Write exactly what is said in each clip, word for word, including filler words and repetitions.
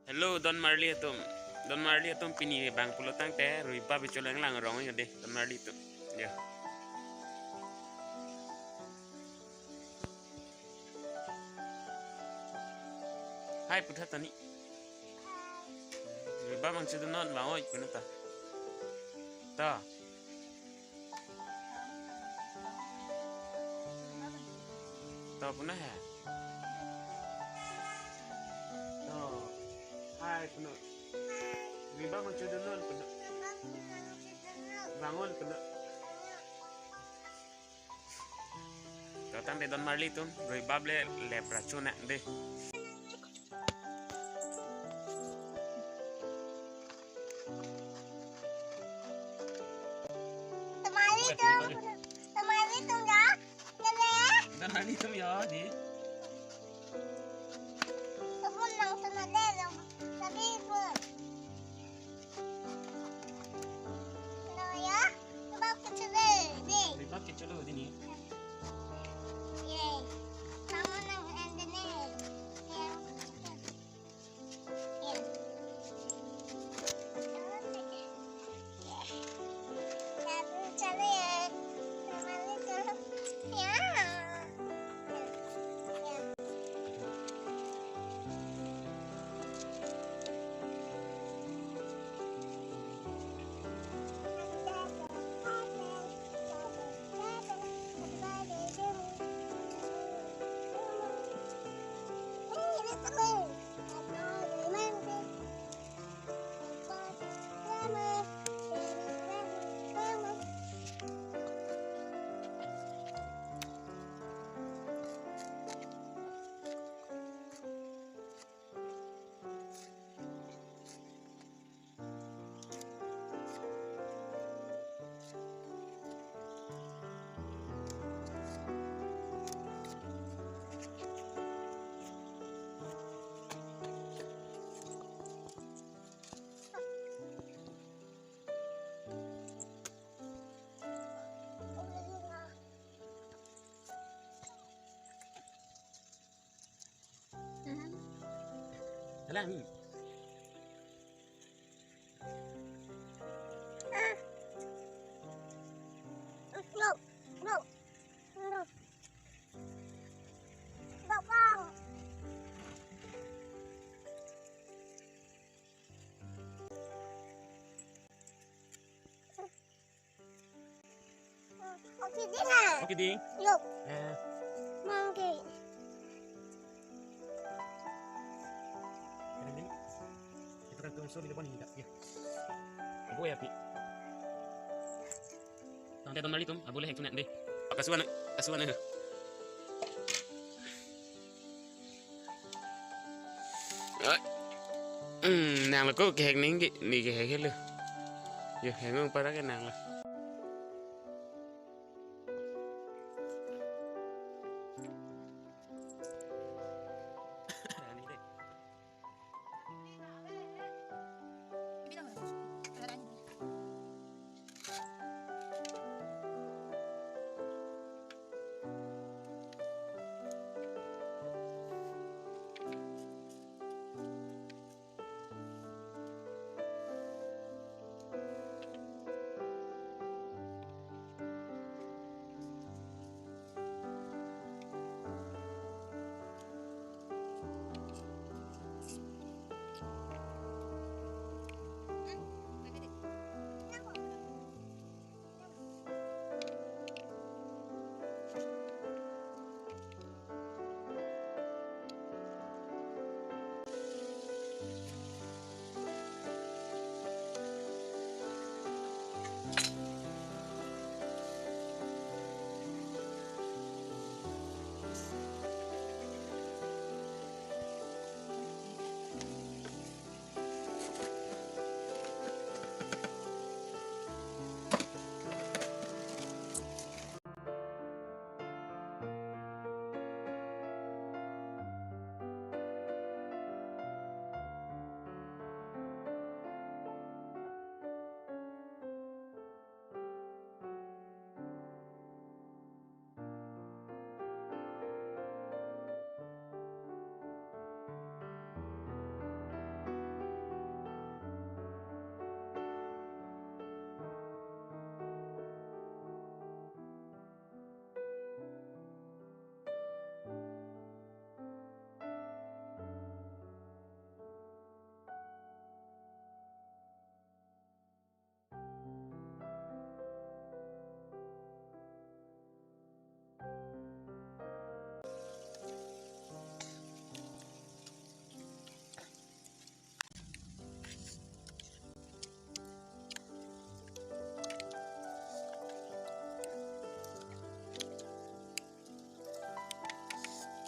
Hello, don marli atum. Don marli atum, pini bang pulo tangte ruibap kecho lang lang rong yo de, don marli atum. Ya. Hai, putha tani. Ruibap bang chedun non bang oi punu ta. Ta. Ta punu he. Ta. Hai punu. Ruibap bang chedun non punu. Bang oi punu. To tangte don marli atum, ruibap le lep ra chonang de. Don marli atum, don marli atum ya. Kele. Don marli atum ya, di. Tupun lang tuna de, lo. Tapi pun. Lo ya, ruibap kecho lo, di. Ruibap kecho lo, di ni. Ye. Kamu nang ende ne. Ye. Ye. Ye. Labu chale ye. Labu chale. Ya. Ya. Alang. Look, look, look. Look, look. Okay, ding ah. Okay, ding. Look. Eh. Monkey. Ini, ini. Itu kan tungso di depan ini, ya. Abu ya, Pi. Tangte don marli atum, abu le hek chonang de. Kasuan, kasuan. Ai. Hmm, nanglo ko kehek ningke, ne kehek helo. Yo, hek nung para ke nanglo.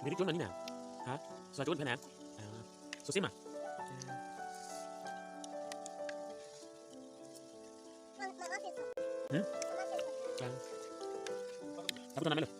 Ri chun mani na? Ha? Sa chun phan na? Ah, so sima. Hmm? Ah. Apa tu namanya?